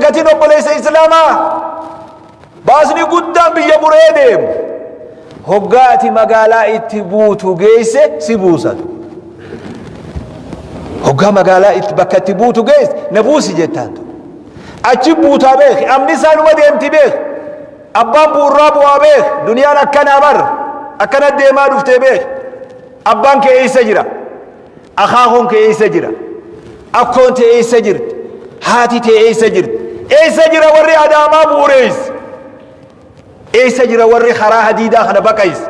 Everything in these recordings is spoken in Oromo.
dagatin obboleessa Islaamaa. Baasni guddaan biyya muree deemu. Hoggaa ati magaalaa itti buutu geesse si buusan. Hoggaa magaalaa itti bakka itti buutu geesse na buusi jettaan. Achi buutaa beeki amni isaa numa deemti beeki. Abbaan bu'urraa bu'aa beeki. Duniyaan akkanaa bar akkana deemaa dhuftee beeki. Abbaan kee eessa jira? Akaakuun kee eessa jira? Akkoon tee eessa jirti? Haati tee eessa jirti? Eessa jira warri Adaamaa bu'ureessi? Eessa jira warri karaa hadiidaa kana baqaysi?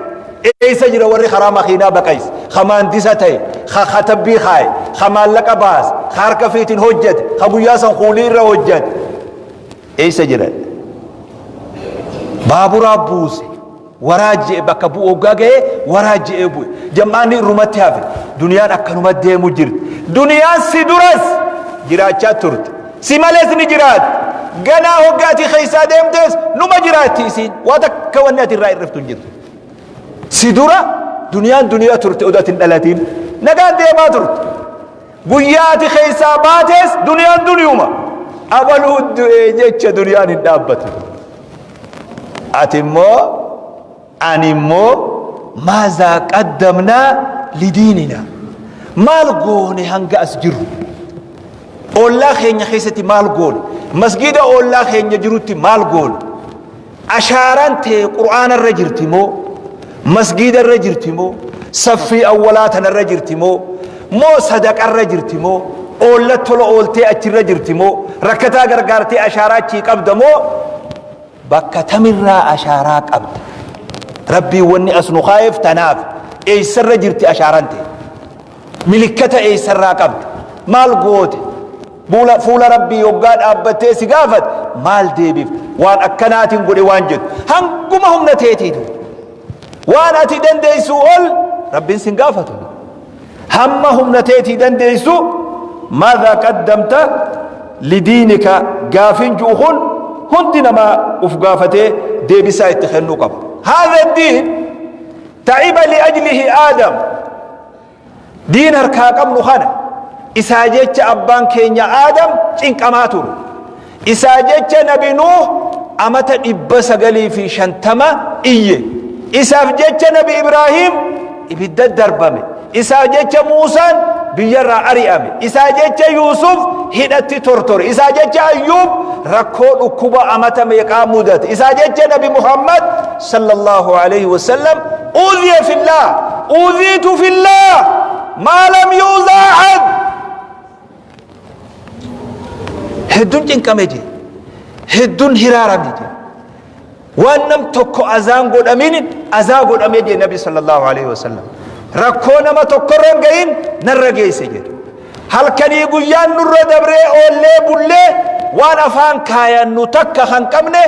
Eessa jira warri karaa makiinaa baqaysi? Ka maandisa ta'e, ka katabbii kaaye, ka maallaqa baase, ka harka fiitiin hojjete, ka guyyaa san kuulii irra hojjete. Eessa jiran? Baaburaa buuse. Waraajji'e bakka bu'u hoggaa ga'ee waraajji'ee bu'e. Jam'aanni irrumatti hafe. Duniyaan akkanuma deemu jirti. Duniyaan si duras jiraachaa turte. Si malees ni jiraatti. Ganaa hoggaa ati keessaa deemtees numa jiraatti isiin. Waa takka wanni ati irraa hir'iftu hin jirtu. Si dura duniyaan duniyaa turte odoo ati hin dhalatiin. Nagaan deemaa turte. Guyyaa ati keessaa baatees duniyaan duniyuma. Abaluu du'ee jecha duniyaan hin dhaabbatu. Ati immoo ani immoo maazaa qaddamnaa lidiinina. Maal goone hanga as jirru? Ollaa keenya keessatti maal goone? Masgiida ollaa keenya jirutti maal goone? Ashaaraan tee Qur'aana irra jirti moo? Masgiida irra jirti moo? Saffii awwalaa tanarra jirti moo? Moo sadaqarra jirti moo? Oolla tola ooltee achirra jirti moo? Rakkataa gargaartee ashaaraa achii qabda moo? Bakka tamirraa ashaaraa qabda? Rabbiin wanni as nu kaa'eef tanaaf. Eessarra jirti ashaaraan tee? Milikkata eessarraa qabda? Maal goote? Fuula, fuula Rabbii yoggaa dhaabbattee si gaafate maal deebifta? Waan akkanaatiin godhe waan jettu. Hanguma humna teetiitu. Waan ati dandeessuu ol Rabbiin sin gaafatu. Hamma humna teetii dandeessu maadhaa qaddamta lidiinika gaafiin ji'u kun hundi namaa uf gaafatee deebisaa itti kennuu qaba. Haadha diin ta'iba li'ajlihi Aadam. Diin harkaa qabnu kana isaa jecha abbaan keenya Aadam cinqamaa ture. Isaa jecha Nabi Nuuh amata 950 iyye. Isaaf jecha Nabi Ibraahiim ibidda darbame. Isaa jecha Muusaan biyyarraa ari'ame. Isaa jecha Yuusuf hidhatti tortore. Isaa jecha Ayyuub rakkoo dhukkuba amata meeqaa mudate. Isaa jecha Nabi Muhammad sallallahu alaihi wasallam uudhiya fillah uudhiitu fillah maa lam yuuzaa ahad. Hedduun cinqame jee, hedduun hiraarame jee, waan nam tokko azaan godhamin azaa godhame jee Nabi sallallahu alaihi wasallam. Rakkoo nama tokkorra hin gahin narra geesse jedhe. Halkanii guyyaan nurra dabree oollee bullee waan afaan kaayannu takka kan qabne,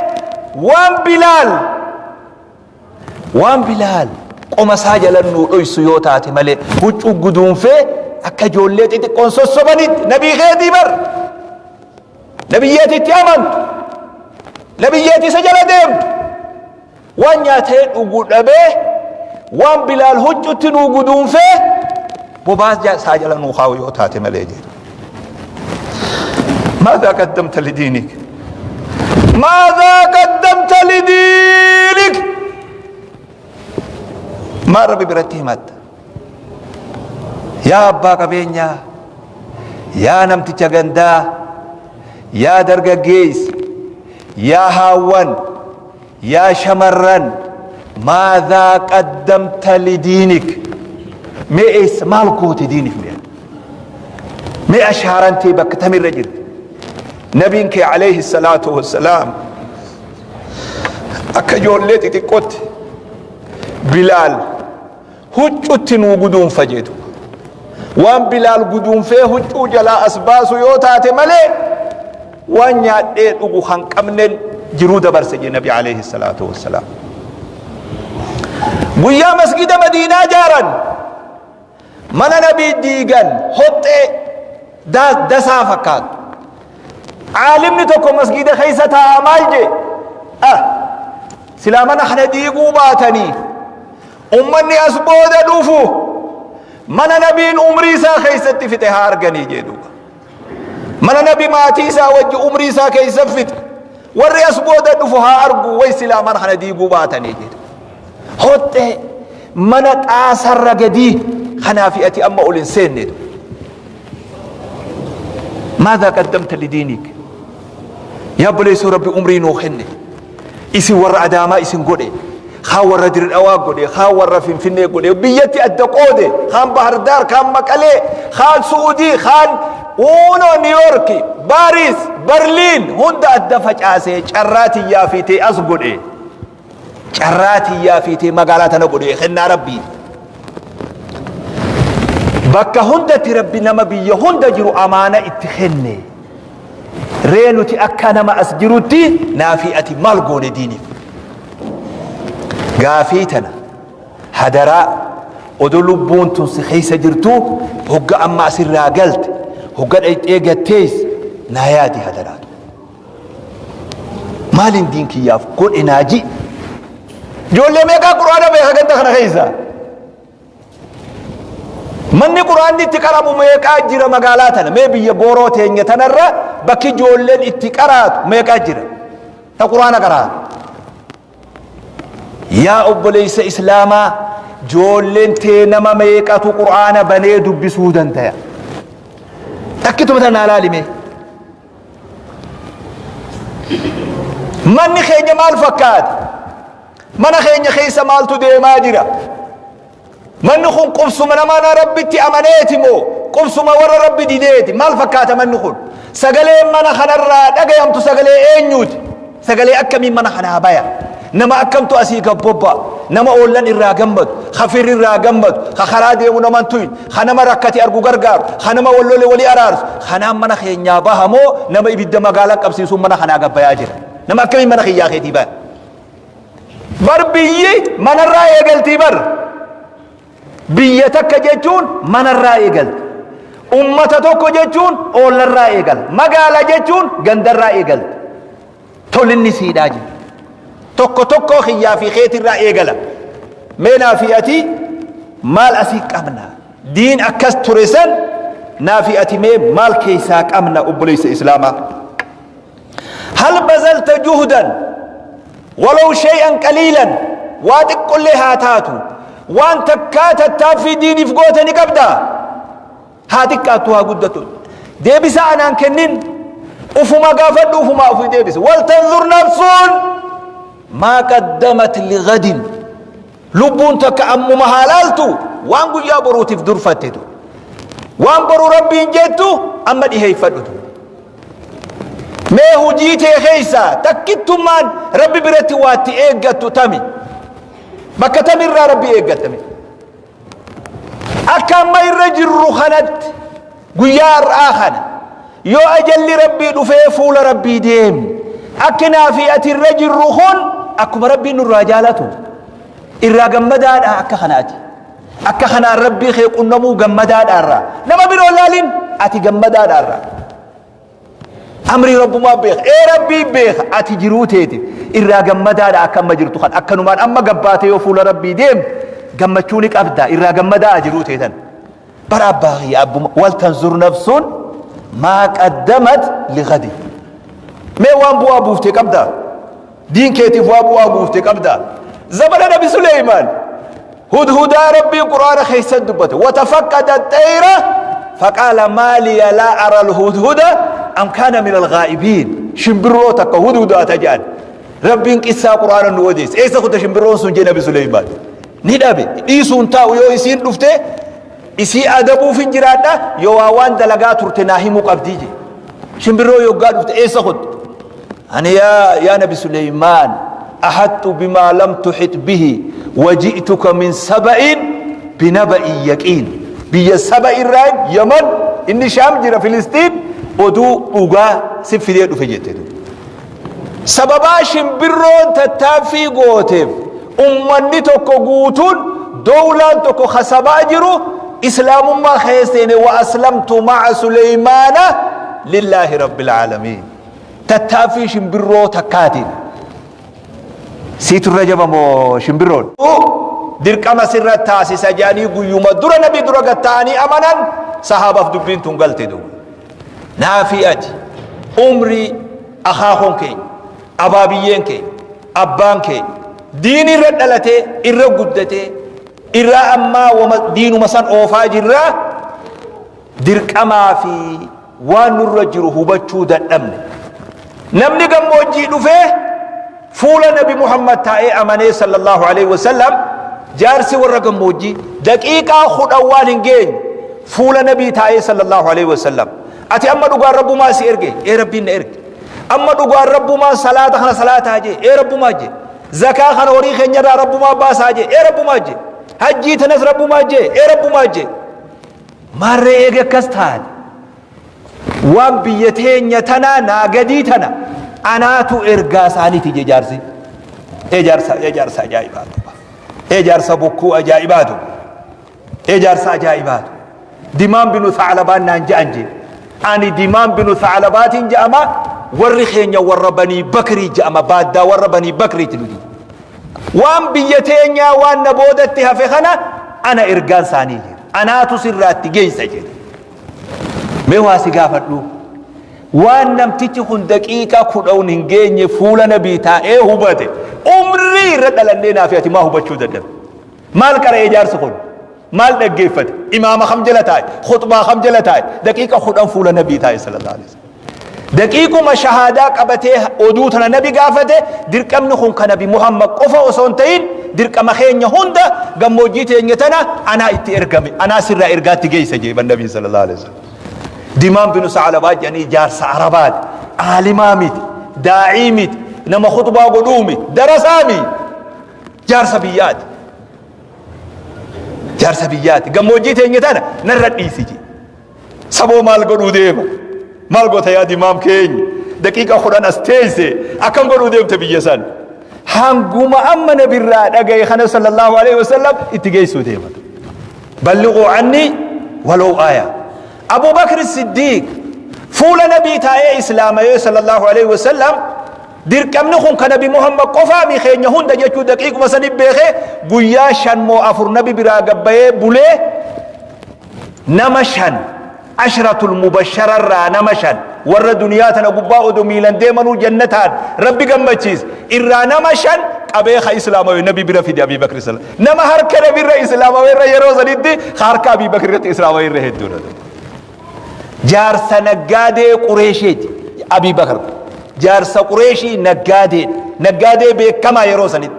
waan Bilaal, waan Bilaal qoma isaa jala nuu dhoysu yoo taate malee, huccuu guduunfee akka ijoollee xixiqqoon sossobanitti. Nabii keetii bar, nabiyyeeti itti amantu, nabiyyeeti isa jala deemtu, waan nyaatee dhugu dhabee, waan Bilaal huccutti nuu guduunfee bobaa isaa jala nuu kaa'u yoo taate malee jedhe. ماذا قدمت لدينك؟ ماذا قدمت لدينك؟ Maal Rabbi biratti himatta? Yaa abbaa qabeenyaa, yaa namticha gandaa, yaa dargaggeessa, yaa haawwan, yaa shamarran, maadhaa qaddamta lidiinik? Mee eessa, maal goote diinif? Mee mee ashaaraan tee bakka tamirra jirti? Nabiin kee alayhi salaatu wassalaam akka ijoollee xixiqqootti Bilaal huccutti nuu guduunfa jedhu. Waan Bilaal guduunfee huccuu jalaa as baasu yoo taate malee waan nyaadhee dhugu kan qabnen jiruu dabarse jedhe Nabi alayhi salaatu wassalaam. Guyyaa masgida Madiinaa jaaran, mana Nabii diigan, hoxxee dasaa fakkaatu. Caalimni tokko masgida keessa taa'a maal jee? Ah, silaa mana kana diiguu baatanii ummanni as booda dhufu mana Nabiin umrii isaa keessatti fixe haa arganii jee duuba. Mana nabi maatii isaa wajji umrii isaa keessa fixe. Warri as booda dhufu haa argu way silaa mana kana diiguu baatanii jedhe. Hoxxee mana xaasarra gadii kanaafi ati amma ol hin seenne. Maadhaa qaddamta lidiiniik? Yaa obboleessoo, Rabbi umrii nuu kenne. Isin warra Adaamaa isin godhe. Kaan warra Dirdhawaa godhe, kaan warra Finfinnee godhe, biyyatti adda qoode, kaan Bahardaar, kaan Maqalee, kaan Su'udii, kaan Uunoo Niiyorki, Baariis, Berliin hunda adda facaasee carraa tiyyaa fi tee as godhe. Carraa tiyyaa fi tee magaalaa tana godhe kennaa Rabbii. Bakka hundatti Rabbi nama biyya hunda jiru amaana itti kenne. Ree nuti akka nama as jirutti naafii ati maal goone diiniif? Gaafii tana hadaraa odoo lubbuun tun si keessa jirtu, hogga amma asirraa galte, hogga dhayxee gattees naa yaadi hadaraatu. Maaliin diin kiyyaaf godhe naa ji? Ijoollee meeqaa Qur'aana beeka ganda kana keessa? Manni Qur'aanni itti qaramu meeqaa jira magaalaa tana? Mee biyya gooroo teenya tanarra bakki ijoolleen itti qaraatu meeqaa jira? Ta Qur'aana qaraatu. Yaa obboleessa Islaamaa, ijoolleen tee nama meeqatu Qur'aana banee dubbisuu dandaya? Takkituma tana laali mee. Manni keenya maal fakkaata? Mana keenya keessa maaltu deemaa jira? Manni kun qubsuma nama na Rabbitti amaneeti moo qubsuma warra Rabbi dideeti? Maal fakkaata manni kun? Sagaleen mana kanarraa dhagayamtu sagalee eenyuuti? Sagalee akkamiin mana kanaa baya? Nama akkamtu asii gad bobba'a? Nama oollan irraa gammadu, ka firri irraa gammadu, ka karaa deemu nama hin tuyin, ka nama rakkate argu gargaaru, ka nama wal lole walii araarsu. Kanaan mana keenyaa baha moo nama ibidda magaalaa qabsiisuun mana kanaa gad bayaa jira? Nama akkamiin mana kiyyaa keetii baya? Bar biyyi manarraa eegaltii bar. Biyya takka jechuun manarraa eegalti. Ummata tokko jechuun oollarraa eegala. Magaala jechuun gandarraa eegalti. Tolinni siidhaa jira. Tokko tokkoo kiyyaa fi keetirraa eegala. Mee naa fi ati maal asii qabna? Diin akkas ture san naa fi ati mee maal keessaa qabna, obboleessa Islaamaa? Hal bazalta juhdan walaw shay'an qaliilan, waa xiqqollee haa taatu, waan takkaa tattaaffii diiniif goote ni qabda? Haa xiqqaattu haa guddatu. Deebisaa anaan kennin, ufuma gaafadhu, ufumaa ofii deebisi. Wal tanzur nafsuun maa qaddamat lighadin. Lubbuun takka ammuma haa laaltu waan guyyaa boruutiif durfattetu. Waan boru Rabbiin jettu amma dhiheeffadhutu. Mee hujii tee keessaa takkittummaan Rabbi biratti waatti eeggattu tami? Bakka tamirraa Rabbi eeggattame? Akka amma irra jirru kanatti, guyyaa har'aa kana, yoo ajalli Rabbii dhufee fuula Rabbii deemne, akki naa fi ati irra jirru kun akkuma Rabbiin nurraa jaalatu irraa gammadaadha akka kanaati. Akka kanaan Rabbii kee qunnamuu gammadaadha irraa. Nama biroo laalin, ati gammadaadha irraa. Amrii Rabbumaa beeka. Ee, Rabbii beeka, ati jiruu teeti. Irraa gammadaadha akka amma jirtu kan akkanumaan amma gabbaatee yoo fuula Rabbii deemte gammachuu ni qabda, irraa gammadaa jiruu teetan. Bara abbaa kiyya abbuma wal tanzur nafsuun maa qaddamat lighadi. Mee waan bu'aa buuftee qabdaa? Diin keetiif waa bu'aa buufte qabdaa? Zamana Nabi Suleymaan hudhudaa Rabbiin Qur'aana keessatti dubbate. Watafaqqada xayra faqaala maaliya laa ara alhudhuda am kaana min alghaa'ibiin. Shimbirroo takka hudhudaa ta jedhan. Rabbiin qissaa Qur'aana nu odeesse. Eessa kutte shimbirroon sun jee Nabi Suleymaan. Ni dhabe. Dhiisuun taa'u, yoo isiin dhufte isii adabuuf hin jiraadha, yoo waa waan dalagaa turte naa himuu qabdii jee. Shimbirroo yoggaa dhufte, eessa kutte? Ani yaa Nabi Suleymaan, ahattu bimaa lam tuxit bihi waji'tuka min saba'in binaba'in yaqiin. Biyya Saba irraa, Yaman, inni Shaam jira, Filistiin, oduu dhugaa si fidee dhufe jette. Sababaa shimbirroon tattaaffii gooteef ummanni tokko guutuun, dowlaan tokko kasabaa jiru Islaamummaa keessa seene. Wa aslamtu ma'a Suleymaana lillaahi rabbil aalamiin. Tattaaffii shimbirroo takkaatiin. Siitu irra jaba moo shimbirroon? Dirqama sirra taasisa jedhanii guyyuma dura Nabi dura gad ta'anii amanan, sahaabaaf dubbiin tun galte duuba. Naafii ati umrii akaakoon keenya, abaabiyyeen keenya, abbaan keenya diin irra dhalatee, irra guddatee, irraa ammaa wama diinuma san oofaa jirraa, dirqamaa fi waan nurra jiru hubachuu dadhabne. Namni gammoojjii dhufee fuula Nabi Muhammad taa'ee amanee sallallahu alaihi wasallam, jaarsi warra gammoojjii daqiiqaa 10 waan hin geenye fuula Nabii taa'ee sallallahu alaihi wasallam, "Ati amma dhugaan Rabbumaa si erge?" "Ee, Rabbiin na erge." "Amma dhugaan Rabbumaa salaata kana salaataa jee?" "Ee, Rabbumaa jee." "Zakaa kana horii keenyarraa Rabbumaa baasaa jee?" "Ee, Rabbumaa jee." "Hajjii tanas Rabbumaa jee?" "Ee, Rabbumaa jee." Maarree, eege akkas taate, waan biyya teenya tanaa naa gadii tana anaatu ergaa isaaniiti je jaarsi. Ee jaarsa, ee jaarsa ajaa'ibaatu, ee jaarsa bokkuu ajaa'ibaatu, ee jaarsa ajaa'ibaatu. Dimaam binu Thaclabaan naan je'an jee. Ani Dimaam binu Thaclabaatiin je'ama, warri keenya warra Banii Bakrii je'ama, baaddaa warra Banii Bakriiti nuti. Waan biyya teenyaa waan na boodatti hafe kana ana ergaan isaanii jedhe. Anaatu sirraatti geessa jedhe. Mee waa si gaafadhu. Waan namtichi kun daqiiqaa 10 hin geenye fuula Nabii taa'ee hubate, umrii irra dhalannee naafi ati maa hubachuu dadhabe? Maal qara'ee jaarsi kun? Maal dhaggeeffate? Imaama kam jala taa'e? Khutbaa kam jala taa'e? Daqiiqa 10 fuula Nabii taa'e sallallahu alaihi wasallam. Daqiiquma shahaadaa qabatee oduu tana Nabi gaafate, dirqamni kun ka Nabi Muhammad qofa osoo hin ta'in dirqama keenya hunda, gammoojjii teenya tana anaa itti ergame, anaa sirraa ergaatti geessa jee Nabi sallallahu alaihi wasallam. Dimaam binu Sa'alabaa jedhanii, jaarsa Arabaati. Aalimaa miti, daa'ii miti, nama khutbaa godhuu miti, darasaa miti. Jaarsa biyyaati. Jaarsa biyyaati. Gammoojjii teenya tana narra dhiisi jee. Saboo, maal godhuu deema? Maal goota yaa Dimaam keenya? Daqiiqa 10 as teesse akkam godhuu deemte biyya san? Hanguma amma Nabirraa dhagaye kana sallallahu alaihi wasallam itti geessuu deema. Ballighuu anni walaw aaya. Abu Bakr Siddiq fuula Nabii taa'ee islaamayee sallallahu alaihi wasallam, dirqamni kun ka Nabi Muhammad qofaa mi keenya hunda jechuu daqiiquma sani beekee, guyyaa 5 moo 4 Nabi biraa gabbayee bulee, nama 5, ashratul mubashararraa nama 5, warra duniyaa tana gubbaa odoo miilan deemanuu jannataan Rabbi gammachiise irraa nama 5 qabee ka islaamawe Nabi bira fide. Abii Bakri sala nama harka Nabi irra islaamawe irra yeroo sanitti ka harka Abii Bakri irratti islaamawe irra hedduudha. Jaarsa naggaadee Qureeshiiti Abii Bakr, jaarsa Qureeshii naggaadeedha, naggaadee beekamaa yeroo sanitti.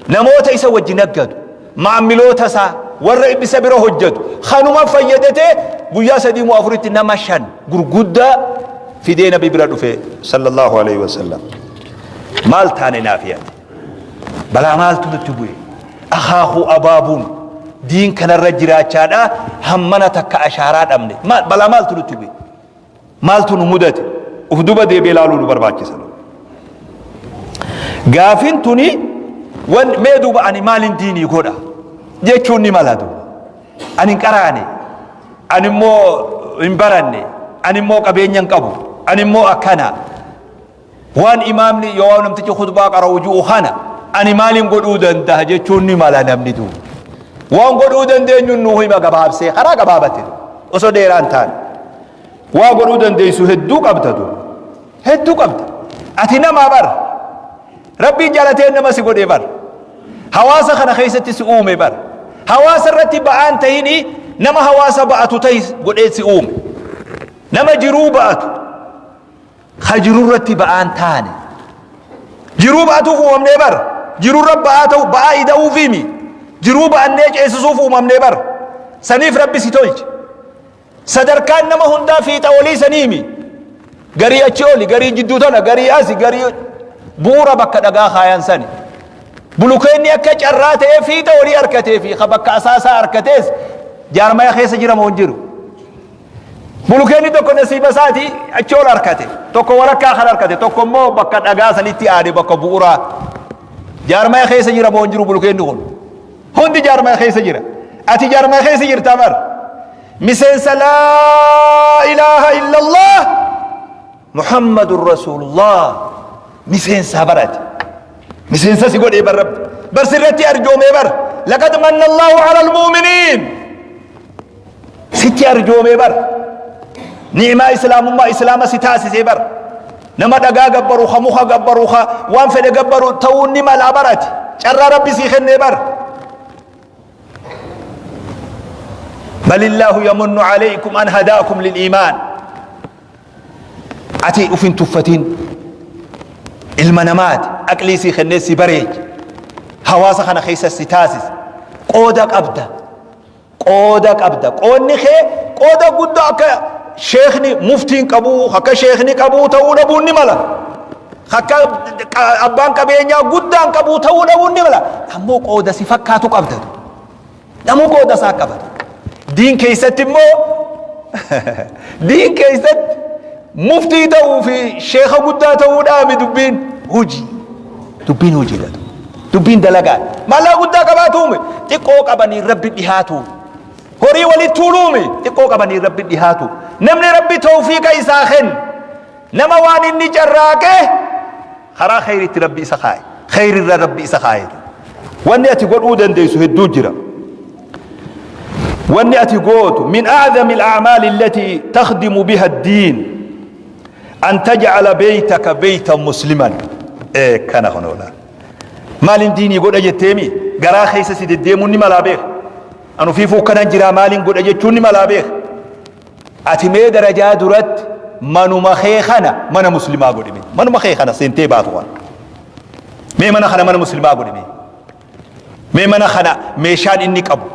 Namoota isa wajji naggadu, maamiloota isaa, warra isa bira hojjetu kanuma fayyadatee guyyaa 3 moo 4tti nama 5 gurguddaa fidee Nabi bira dhufe sallallahu alaihi wasallam. Maal taane naafiyaati? Balaa maaltu nutti bu'e? Akaakuu abaabuun diin kanarra jiraachaadha hammana takka ashaaraa dhabne. Balaa maaltu nutti bu'e? Maaltu nu mudate? Uf duba deebi'ee ilaaluu nu barbaachisa. Gaafin tuni wan mee duuba ani maalin diinii godha jechuun ni mala duuba. Ani hin qaraane, ani immoo hin baranne, ani immoo qabeenya hin qabu, ani immoo akkana. Waan imaamni yoo namtichi khutbaa qara'u ji'u kana ani maalin godhuu danda'a jechuun ni mala namni duuba. Waan godhuu dandeenyu nu hima gabaabsee, karaa gabaabate osoo dheeraan taane. Waa godhuu dandeessu hedduu qabda duuba. Hedduu qabda. Ati namaa bar. Rabbiin jaalatee nama si godhee bar. Hawaasa kana keessatti si uume bar. Hawaasa irratti ba'aan tahini, nama hawaasa ba'atu tahi godhee si uume. Nama jiruu ba'atu. Ka jiruu irratti ba'aan taane. Jiruu ba'atuuf uumamnee bar. Jiruu irra ba'aa ta'u ba'aa ida'uufiimi. Jiruu ba'annee ceesisuuf uumamnee bar. Saniif Rabbi si tolche. Sadarkaan nama hundaa fiixa olii saniimi. Garii achi oli, garii jidduu tana, garii asi, garii bu'uura bakka dhagaa kaayan sani. Bulukeenni akka carraa ta'ee fiixa olii harkatee fi ka bakka asaasaa harkatees jaarmaya keessa jira moo hin jiru? Bulukeenni tokko nasiiba isaati achi ol harkate, tokko walakkaa kan harkate, tokko immoo bakka dhagaa sanitti aade, bakka bu'uuraa. Jaarmaya keessa jira moo hin jiru bulukeenni kun? Hundi jaarmaya keessa jira. Ati jaarmaya keessa jirtaa bar. Miseensa laa ilaaha illallah Muhammadun Rasuulullah miseensaa barate. Miseensa si godhee bar Rabbi. Bar sirratti arjoomee bar. Laqad manna Allahu ala almu'miniin. Sitti arjoomee bar. Ni'imaa islaamummaa islaama si taasisee bar. Nama dhagaa gabbaru, ka muka gabbaru, ka waan fedhe gabbaru ta'uun ni malaa barati. Carraa Rabbi sii kennee bar. Balillaahu yamunnu alaykum an hadaakum lil iimaan. Ati uf hin tuffatin. Ilma namaati. Aqlii sii kennee si bareeche. Hawaasa kana keessa si taasise. Qooda qabda. Qooda qabda. Qoodni kee qooda guddaa akka sheekni muftiin qabuu, akka sheekni qabuu ta'uu dhabuun ni mala. Akka abbaan qabeenyaa guddaan qabuu ta'uu dhabuun ni mala. Ammoo qooda si fakkaatu qabda. Namuu qooda isaa qabata. Diin keessatti immoo diin keessatti muftii ta'uu fi sheeka guddaa ta'uu dhaami dubbiin hojii. Dubbiin hojiidha. Dubbiin dalagaadha. Maallaqa guddaa qabaatuumi xiqqoo qabanii rabbi dhihaatu. Horii walitti tuuluumi xiqqoo qabanii rabbi dhihaatu. Namni rabbi tawfiiqa isaa kennu nama waan inni carraaqe karaa kheyritti rabbi isa kaaye. Kheyrirra rabbi isa kaaye. Wanni ati godhuu dandeessu hedduu jira. Wanni ati gootu min a'zami al-a'maali allati takhdimu biha ad-diin an taj'ala beeytaka beeytan musliman. Ee kana kunoola. Maalin diinii godha jetteemi garaa keessa si deddeemuun ni malaa beeka. An ofiifuu kanan jiraa maalin godha jechuun ni malaa beeka. Ati mee darajaa duratti manuma kee kana mana muslimaa godhi mee. Manuma kee kana seentee baatu kana. Mee mana kana mana muslimaa godhi mee. Mee mana kana meeshaan inni qabu,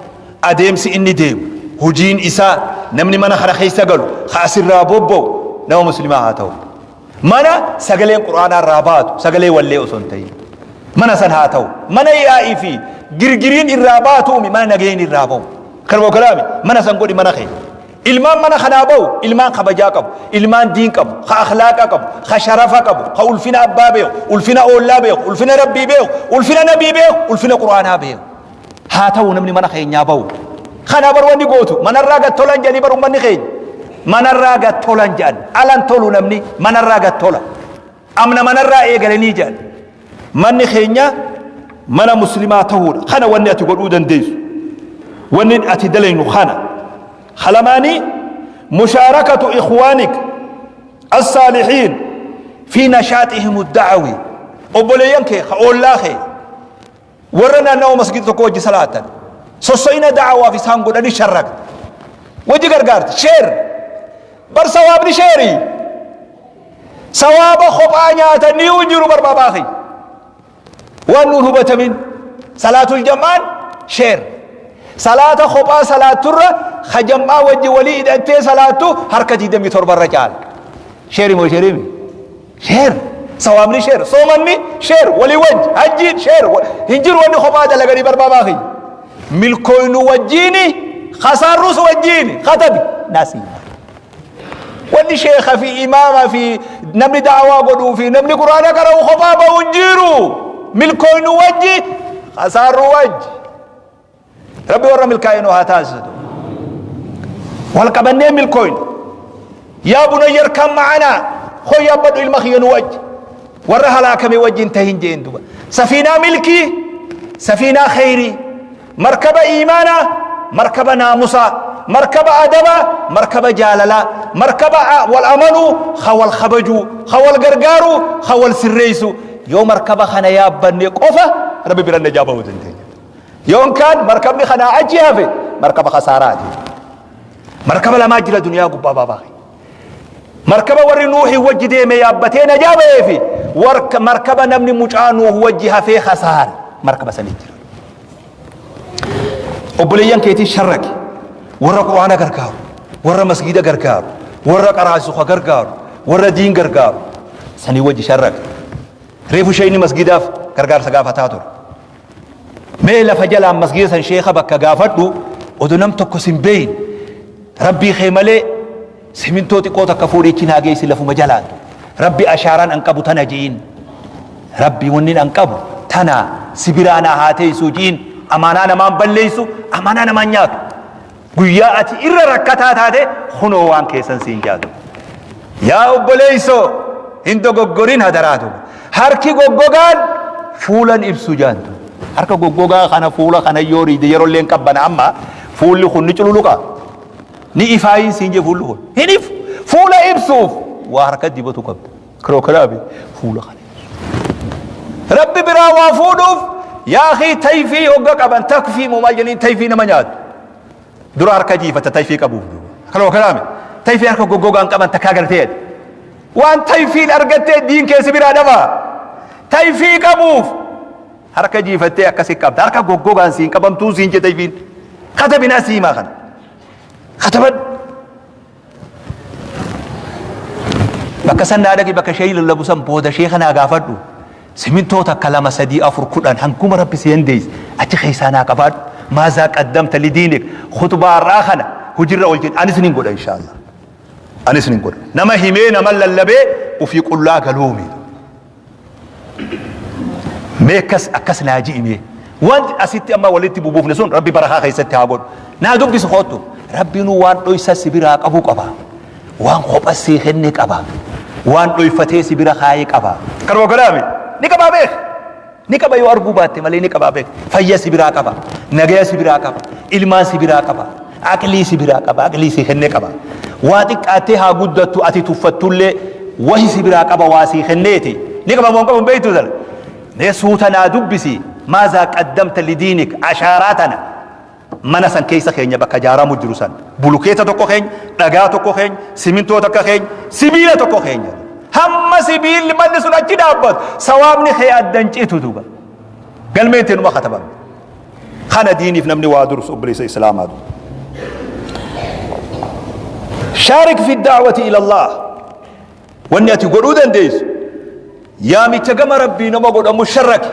adeemsi inni deemu, hojiin isaa namni mana kana keessa galu, ka asirraa bobba'u nama muslimaa haa ta'u. Mana sagaleen Qur'aanaa irraa baatu, sagalee wallee osoo hin ta'in. Mana san haa ta'u. Mana yaa'ii fi girgiriin irraa baatuumi mana nageenyi irraa ba'u. Kanuma kalaami mana san godhi mana kee. Ilmaan mana kanaa ba'u ilmaan kabajaa qabu, ilmaan diin qabu, ka akhlaaqa qabu, ka sharafa qabu, ka ulfina abbaa beeku, ulfina oollaa beeku, ulfina rabbii beeku, ulfina nabii beeku, ulfina Qur'aanaa beeku. Haa ta'u namni mana keenyaa ba'u. Kana bar wanni gootu manarraa gad tolan jedhanii bar ummanni keenya. Manarraa gad tolan jedhan. Alan tolu namni manarraa gad tola. Amna manarraa eegalanii jedhan. Manni keenya mana muslimaa ta'uudha. Kana wanni ati godhuu dandeessu. Wanni ati dalaynu kana. Halamaanii mushaarakatu ikhwaanik as-saalihiin fi nashaaxihim ad-da'awi. Obboleeyyan kee ka oollaa kee Warra naannawa masgiida tokko wajji salaatan sosso'ina da'awaaf isaan godhanii sharraqta. Wajji gargaarti. Sheer. Bar sawaabni sheeri. Sawaaba kophaa nyaatanii hin jiru bar baabaa kiyya. Waan nuun hubatamin salaatul jam'aan sheer. Salaata kophaa salaatturra ka jam'aa wajji walii hidhattee salaattu harka 27 irra caala. Sheeri moo sheerimi? Sheer. Sawaabni sheer. Soomanni sheer. Walii wajji. Hajjiin sheer. Hin jiru wanni kophaa dalaganii barbaabaa kiyya. Milkooynu wajjiini kasaarrus wajjiini katabi nasiiba. Wanni sheekha fi imaama fi namni da'awaa godhuu fi namni quraana qara'u kophaa ba'u hin jiru. Milkooynu wajji kasaarru wajji. Rabbi warra milkaa'e nu haa taasisu. Wal qabannee milkooynu. Yaa bunayya irkaan ma'anaa hoo yaabbadhu ilma kiyya nu wajji. Warra halaakame wajjin tahin jeen duba. Safiinaa milkii, safiinaa kheyrii, markaba iimaanaa, markaba naamusaa, markaba adabaa, markaba jaalalaa, markaba wal amanuu, ka wal kabajuu, ka wal gargaaruu, ka wal sirreessuu. Yoo markaba kana yaabbanne qofa Rabbi bira najaa bahuu dandeenya. Yoon kaan markabni kanaa achi hafe markaba kasaaraati. Markaba lamaa jira duniyaa gubbaa baabaa. Markaba warri Nuuhi wajji deeme yaabbatee najaa bahee fi markaba namni mucaa Nuuh wajji hafee kasaare markaba sanii jira. Obboleeyyan keetii sharraqi warra quraana gargaaru warra masgiida gargaaru warra qaraasisu ka gargaaru warra diin gargaaru sanii wajji sharraqi. Reefu sheeyni masgiidaaf gargaarsa gaafataa ture. Mee lafa jalaan masgiida san sheekha bakka gaafadhu odoo nam tokko sin beeyin rabbii kee malee simintoo xiqqoo takka fuudhii achi naa geessi lafuma jalaan rabbi ashaaraan an qabu tana ji'iin rabbi wannin an qabu tana si biraa naa haa teessuu ji'iin amaanaa namaan balleessu amaanaa namaan nyaatu Guyyaa ati irra rakkataa taate kunoo waan keessan siin jaatu. Yaa obboleessoo hin dogoggorin hadaraatu. Harki goggogaan fuulan ibsu jaantu. Harka goggogaa kana fuula kana yoo riide yeroo illee hin qabbana amma fuulli kun ni cululuqa. Ni ifaayin siin jee fuulli kun. Hin ifu. Fuula ibsuuf waa harka dibatu qabda. Kirookalaabi fuula kana. Rabbi biraa waa fuudhuuf yaa akii tayfii hogga qaban takfii moo maal jedhaniin tayfii nama nyaatu. Dura harka jiifata tayfii qabuuf duuba. Kirookalaabi tayfii harka goggogaan qaban takkaa gartee ati. Waan tayfiin argattee diin keessi biraa dhabaa. Tayfii qabuuf harka jiifattee akkasi qabda. Harka goggogaan siin qabamtuu siin jee tayfiin. Katabinaa siimaa kana. Katabadhu. Bakka san naa dhaqi bakka sheeyi lallabu san booda sheeka naa gaafadhu. Simintoo takka 2 3 4 10 hanguma rabbi si dandeesse achi keessaa naa qabaadhu. Maazaa qaddamta lidiinik khutbaa har'aa kana hojirra oolche anis nin godha inshaallah. Anis nin godha. Nama himee nama lallabee ofii qullaa galuumi. Mee akkas akkas naa ji'i mee. Wanti asitti amma walitti bubuufne sun rabbi barakaa keessatti haa godhu. Naa dubbisi koottu. Rabbinuu waan dhoysa si biraa qabu qaba. Waan kopha sii kenne qaba. Waan dhoyfatee si bira kaayee qaba. Kanuma godhaame ni qabaa beek. Ni qaba yoo arguu baatte malee ni qabaa beek. Fayya si biraa qaba. Nagaya si biraa qaba. Ilmaan si biraa qaba. Aqlii si biraa qaba. Aqlii si kenne qaba. Waa xiqqaattee haa guddattu ati tuffattullee wahi si biraa qaba waa sii kenneeti. Ni qaba moo hin qabu hin beektu sana. Mee suuta naa dubbisi. Maazaa qaddamta lidiinik ashaaraa tana. Mana san keessa keenya bakka ijaaramu jiru san bulukeeta tokko keenya, dhagaa tokko keenya, simintoo takka keenya, sibiila tokko keenya. Hamma sibiilli manni sun achi dhaabbatu sawaabni kee addan citu duuba. Galmeen tee numa katabamte. Kana diiniif namni waa dursu obboleessa islaamaa duuba. Shaarik fi da'wati ila Allah. Wanni ati godhuu dandeessu yaamicha gama rabbii nama godhamu sharraki.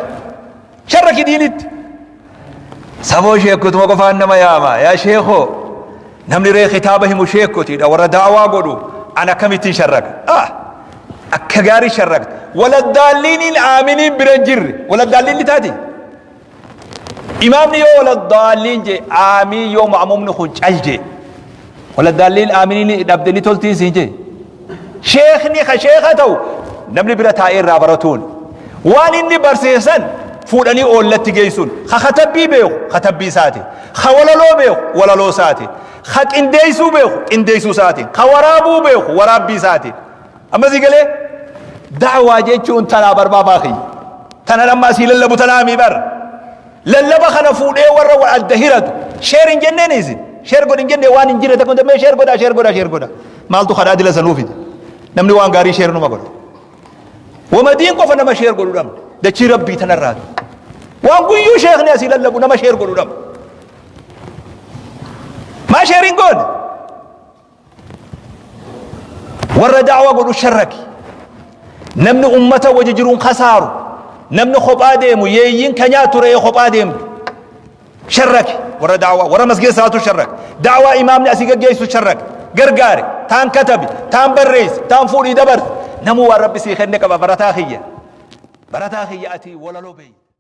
Sharraki diinitti. Saboo sheekotuma qofaan nama yaama. Yaa sheekoo namni ree kitaaba himu sheekotiidha warra daawaa godhu an akkamittiin sharraka. Ah akka gaarii sharrakta. Waladdaalliiniin aaminiin bira hin jirre. Waladdaalliin ni taati. Imaamni yoo waladdaalliin jee aamiin yoo ma'muumni kun cal jee. Waladdaalliin aaminiin dhabde ni toltiin siin jee. Sheekni ka sheeka ta'u namni bira taa'ee irraa baratuun waan inni barsiisan fuudhanii oollatti geessuun ka katabbii beeku katabbii isaati ka walaloo beeku walaloo isaati ka qindeessuu beeku qindeessuu isaati ka waraabuu beeku waraabbii isaati amma si galee da'waa jechuun tanaa barbaabaa kiyya tana amma asii lallabu tanaa mii bar Lallaba kana fuudhee warra wal adda hiratu sheer hin jenneen isin sheer godhi hin jenne waan hin jirre takka mee sheer godhaa sheer godhaa sheer godhaa maaltu kadhaa dila sanuu fide namni waan gaarii sheer numa godha wama diin qofa nama sheer godhu dhabne dachii rabbii tanarraa waan guyyuu sheekni asii lallabu nama sheer godhu dhabne maa sheer hin goone Warra da'waa godhu sharraki. Namni ummata wajji jiruun kasaaru. Namni kophaa deemu yeeyyiin ka nyaattu re'ee kophaa deemtu. Sharraki warra da'waa warra masgiida salaatu sharraki. Da'waa imaamni asii gaggeessu sharraki. Gargaari taan katabi taan barreessi taan fuudhii dabarsi. Namuu waan rabbi sii kenne qaba barataa kiyya. Barataa kiyya ati walaloo beeyta.